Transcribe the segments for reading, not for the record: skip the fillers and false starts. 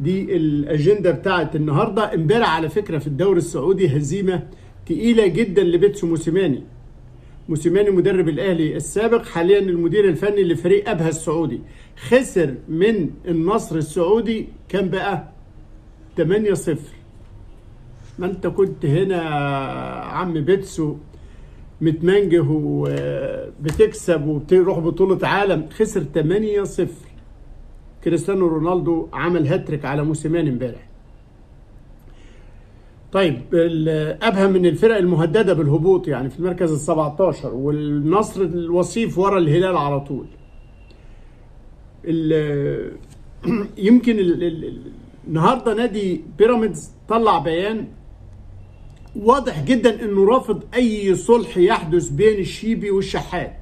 دي الاجندة بتاعت النهارده. امبارح على فكرة في الدوري السعودي هزيمة تقيلة جدا لبيتسو موسيماني. موسيماني مدرب الاهلي السابق، حاليا المدير الفني لفريق ابها السعودي، خسر من النصر السعودي كام بقى؟ 8-0. ما انت كنت هنا عم بيتسو متمنجه وبتكسب وبتروح بطولة عالم، خسر 8-0. كريستيانو رونالدو عمل هاتريك على موسيماني امبارح. طيب ابها من الفرق المهدده بالهبوط، يعني في المركز ال17، والنصر الوصيف ورا الهلال على طول. يمكن النهارده نادي بيراميدز طلع بيان واضح جدا انه رافض اي صلح يحدث بين الشيبي والشحات.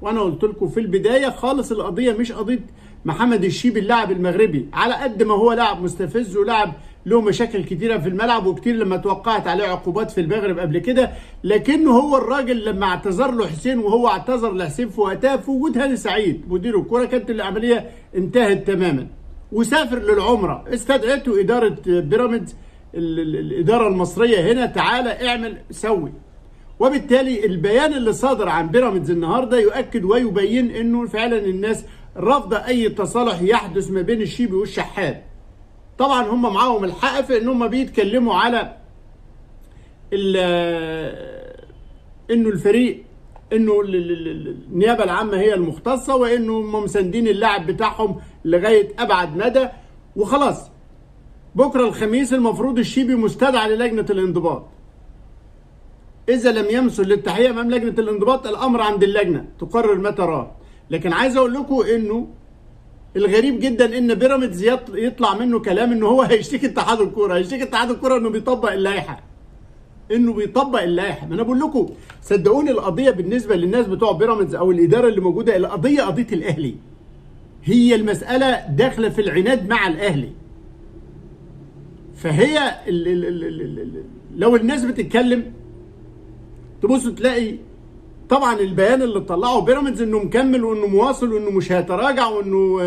وانا قلت لكم في البداية خالص القضية مش قضية محمد الشيبي اللاعب المغربي، على قد ما هو لاعب مستفز ولاعب له مشاكل كتيرة في الملعب وكتير لما توقعت عليه عقوبات في المغرب قبل كده، لكنه هو الراجل لما اعتذر له حسين، وهو اعتذر لحسين في وقتها في وجود هاني سعيد مدير الكره، كانت العملية انتهت تماما وسافر للعمرة. استدعته ادارة بيراميدز، الادارة المصرية هنا، تعالى اعمل سوي. وبالتالي البيان اللي صادر عن بيراميدز النهارده يؤكد ويبين انه فعلا الناس رافضه اي تصالح يحدث ما بين الشيبي والشحات. طبعا هم معاهم الحق في ان هم بيتكلموا على انه الفريق، انه النيابة العامة هي المختصة، وانه هم مساندين اللاعب بتاعهم لغاية ابعد مدى. وخلاص بكره الخميس المفروض الشيبي مستدعى للجنة الانضباط. اذا لم يمثل للتحيه امام لجنة الانضباط، الامر عند اللجنة تقرر ما تراه. لكن عايز اقول لكم انه الغريب جدا ان بيراميدز يطلع منه كلام ان هو هيشتكي اتحاد الكورة، هيشتكي اتحاد الكورة انه بيطبق اللائحة، انه بيطبق اللائحة. ما انا بقول لكم صدقوني القضية بالنسبة للناس بتوع بيراميدز او الادارة اللي موجودة، القضية قضية الاهلي، هي المسالة داخله في العناد مع الاهلي. فهي ال ال ال ال ال لو الناس بتتكلم تبص تلاقي طبعا البيان اللي طلعه بيراميدز انه مكمل وانه مواصل وانه مش هيتراجع وانه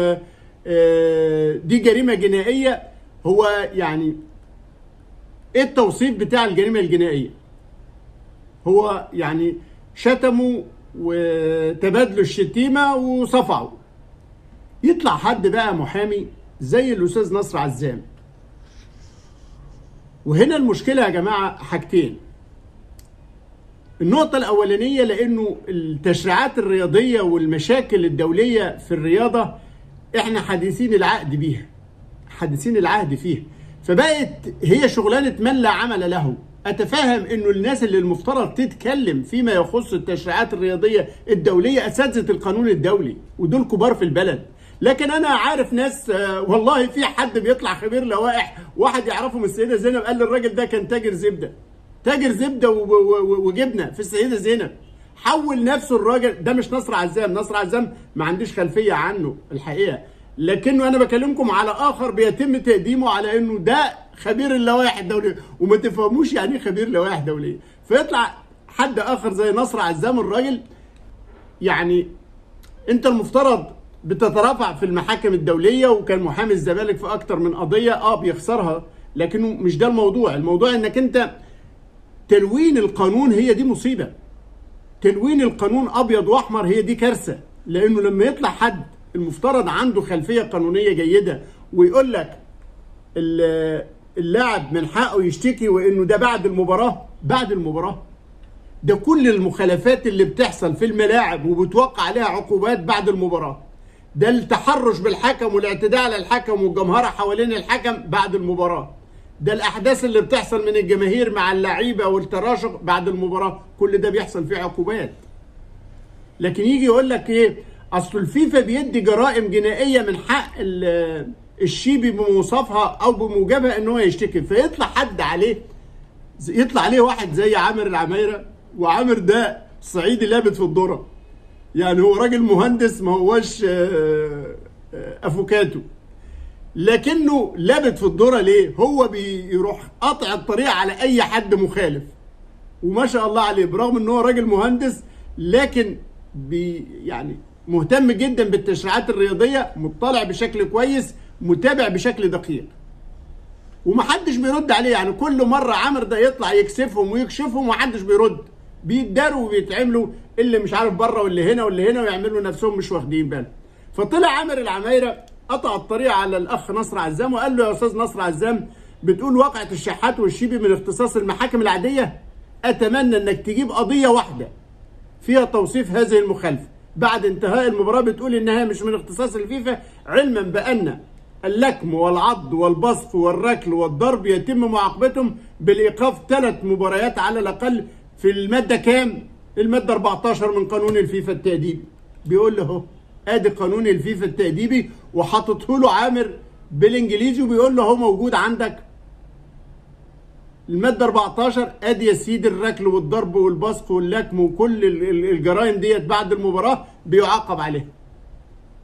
دي جريمة جنائية. هو يعني ايه التوصيف بتاع الجريمة الجنائية؟ هو يعني شتموا وتبادلوا الشتيمة وصفعوا. يطلع حد بقى محامي زي الاستاذ نصر عزام. وهنا المشكلة يا جماعة حاجتين. النقطة الأولانية، لأنه التشريعات الرياضية والمشاكل الدولية في الرياضة احنا حديثين العقد بيها، حديثين العهد فيها، فبقت هي شغلانة من لا عمل له. أتفهم أنه الناس اللي المفترض تتكلم فيما يخص التشريعات الرياضية الدولية أساتذة القانون الدولي، ودول كبار في البلد، لكن أنا عارف ناس والله في حد بيطلع خبير لوائح، واحد يعرفه من السيدة زينب قال للراجل ده كان تاجر زبدة، تاجر زبدة وجبنه في السيدة زينب، حول نفسه الراجل ده. مش نصر عزام، نصر عزام ما عنديش خلفية عنه الحقيقة، لكنه انا بكلمكم على اخر بيتم تقديمه على انه ده خبير اللوائح الدولية، وما تفهموش يعني ايه خبير لوائح دولية. فيطلع حد اخر زي نصر عزام، الراجل يعني انت المفترض بتترافع في المحاكم الدولية، وكان محامي الزمالك في اكتر من قضية بيخسرها، لكنه مش ده الموضوع. الموضوع انك انت تلوين القانون هي دي مصيبة. تلوين القانون أبيض وأحمر هي دي كارثة، لأنه لما يطلع حد المفترض عنده خلفية قانونية جيدة ويقول لك اللاعب من حقه يشتكي وإنه ده بعد المباراة، بعد المباراة ده كل المخالفات اللي بتحصل في الملاعب وبتوقع عليها عقوبات بعد المباراة، ده التحرش بالحكم والاعتداء على الحكم والجمهرة حوالين الحكم بعد المباراة، ده الأحداث اللي بتحصل من الجماهير مع اللعيبة والتراشق بعد المباراة، كل ده بيحصل فيه عقوبات. لكن يجي يقول لك إيه، أصل الفيفا بيدي جرائم جنائية من حق الشيبي بموصفها أو بموجبها إن هو يشتكي، فيطلع حد عليه، يطلع عليه واحد زي عامر العمايرة. وعامر ده صعيدي لابت في الذرة، يعني هو راجل مهندس ما هوش أفوكاتو، لكنه لابت في الذرة. ليه؟ هو بيروح قطع الطريق على اي حد مخالف، وما شاء الله عليه برغم ان هو راجل مهندس لكن يعني مهتم جدا بالتشريعات الرياضية، مطلع بشكل كويس، متابع بشكل دقيق. ومحدش بيرد عليه. يعني كل مرة عامر ده يطلع يكسفهم ويكشفهم ومحدش بيرد، بيتداروا وبيتعملوا اللي مش عارف بره واللي هنا واللي هنا، ويعملوا نفسهم مش واخدين بالهم. فطلع عامر العمايره قطع الطريق على الاخ نصر عزام وقال له يا استاذ نصر عزام، بتقول وقعه الشحات والشيبي من اختصاص المحاكم العادية، اتمنى انك تجيب قضية واحدة فيها توصيف هذه المخالفة بعد انتهاء المباراة بتقول انها مش من اختصاص الفيفا، علما بان اللكم والعض والبصق والركل والضرب يتم معاقبتهم بالايقاف 3 مباريات على الاقل في المادة كام؟ المادة 14 من قانون الفيفا التاديبي. بيقول له ادي قانون الفيفا التاديبي، وحاططه له عامر بالانجليزي وبيقول له هو موجود عندك المادة 14، ادي يا سيدي الركل والضرب والبصق واللكم وكل الجرائم ديت بعد المباراة بيعاقب عليها.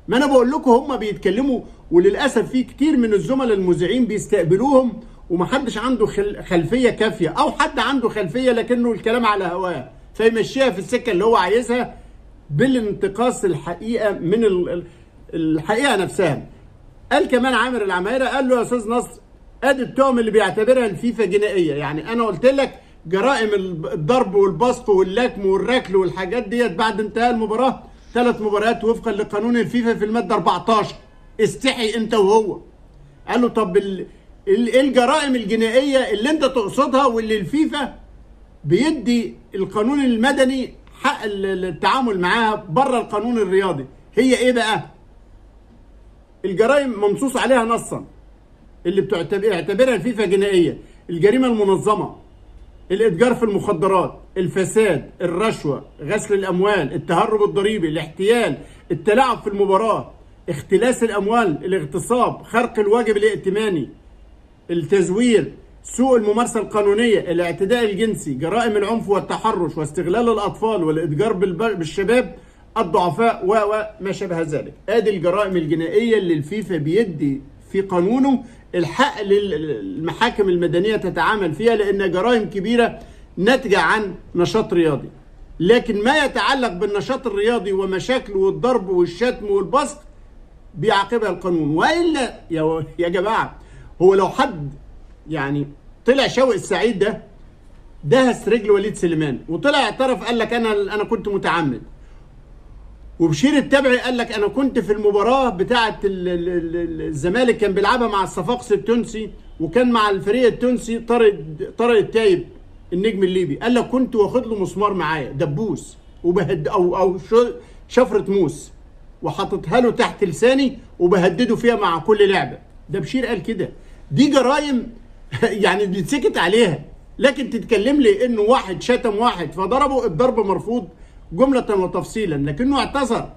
ما انا بقول لكم هم بيتكلموا، وللاسف في كتير من الزملاء المذيعين بيستقبلوهم ومحدش عنده خلفية كافيه، او حد عنده خلفية لكنه الكلام على هواه فيمشيها في السكة اللي هو عايزها بالانتقاص الحقيقة من الحقيقة نفسها. قال كمان عامر العمايره، قال له يا استاذ نصر ادي التهم اللي بيعتبرها الفيفا جنائية، يعني انا قلت لك جرائم الضرب والبصق واللكم والركل والحاجات ديت بعد انتهاء المباراة 3 مباريات وفقا لقانون الفيفا في المادة 14، استحي انت وهو. قال له طب ايه الجرائم الجنائية اللي انت تقصدها واللي الفيفا بيدي القانون المدني حق التعامل معاها بره القانون الرياضي، هي ايه بقى؟ الجرائم منصوص عليها نصا اللي بتعتبرها الفيفا جنائية: الجريمة المنظمة، الاتجار في المخدرات، الفساد، الرشوة، غسل الاموال، التهرب الضريبي، الاحتيال، التلاعب في المباراة، اختلاس الاموال، الاغتصاب، خرق الواجب الائتماني، التزوير، سوء الممارسة القانونية، الاعتداء الجنسي، جرائم العنف والتحرش واستغلال الاطفال والاتجار بالشباب الضعفاء وما شابه ذلك. ادي الجرائم الجنائية اللي الفيفا بيدي في قانونه الحق للمحاكم المدنية تتعامل فيها، لان جرائم كبيرة ناتجة عن نشاط رياضي. لكن ما يتعلق بالنشاط الرياضي ومشاكله والضرب والشتم والبسط بيعاقبها القانون. والا يا جماعة، هو لو حد يعني طلع شوقي السعيد ده دهس رجل وليد سليمان وطلع اعترف قال لك انا كنت متعمد، وبشير التبعي قال لك انا كنت في المباراة بتاعه الزمالك كان بيلعبها مع الصفاقسي التونسي، وكان مع الفريق التونسي طارق التايب النجم الليبي، قال لك كنت واخد له مسمار معايا دبوس وبهد او شفرة موس وحاططها له تحت لساني وبهدده فيها مع كل لعبه. ده بشير قال كده. دي جرايم يعني بيتسكت عليها، لكن تتكلم لي انه واحد شتم واحد فضربه، الضرب مرفوض جملة وتفصيلا، لكنه اعتذر.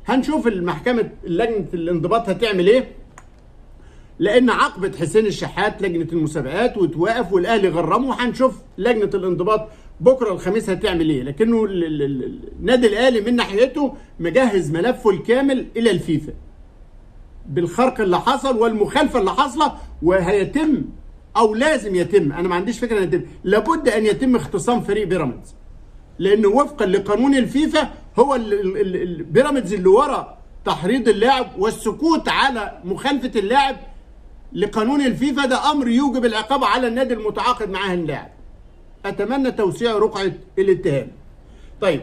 هنشوف المحكمة لجنة الانضباط هتعمل ايه، لان عاقبت حسين الشحات لجنة المسابقات وتوقف والاهلي غرمه. هنشوف لجنة الانضباط بكرة الخميس هتعمل ايه، لكنه النادي الاهلي من ناحيته مجهز ملفه الكامل الى الفيفا بالخرق اللي حصل والمخالفة اللي حصلة، وهيتم او لازم يتم، انا ما عنديش فكرة ان يتم، لابد ان يتم اختصام فريق بيراميدز، لانه وفقا لقانون الفيفا هو البيراميدز اللي ورا تحريض اللاعب والسكوت على مخالفة اللاعب لقانون الفيفا، ده امر يوجب العقاب على النادي المتعاقد معاه اللاعب. اتمنى توسيع رقعه الاتهام. طيب،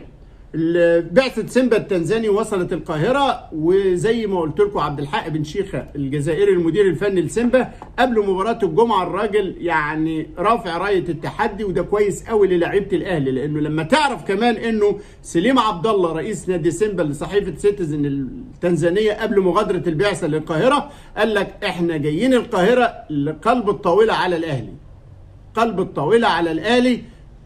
بعثة سيمبا التنزاني وصلت القاهرة، وزي ما قلت لكم عبد الحق بن شيخة الجزائري المدير الفني لسيمبا قبل مباراة الجمعة الراجل يعني رافع راية التحدي، وده كويس قوي للاعيبة الأهلي، لأنه لما تعرف كمان إنه سليم عبد الله رئيس نادي سيمبا لصحيفة سيتيزن التنزانية قبل مغادرة البعثة للقاهرة قال لك إحنا جايين القاهرة لقلب الطاولة على الأهلي. قلب الطاولة على الأهلي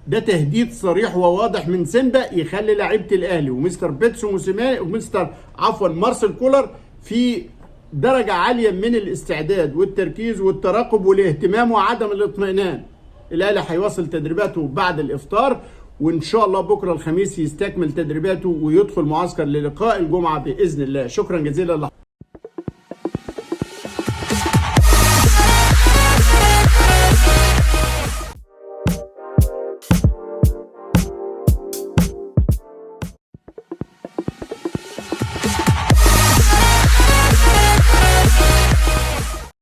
ده تهديد صريح وواضح من سيمبا يخلي لعيبة الاهلي ومستر بيتسو موسيماني ومستر عفوا مارسيل كولر في درجه عالية من الاستعداد والتركيز والتراقب والاهتمام وعدم الاطمئنان. الاهلي هيواصل تدريباته بعد الافطار، وان شاء الله بكره الخميس يستكمل تدريباته ويدخل معسكر للقاء الجمعة باذن الله. شكرا جزيلا.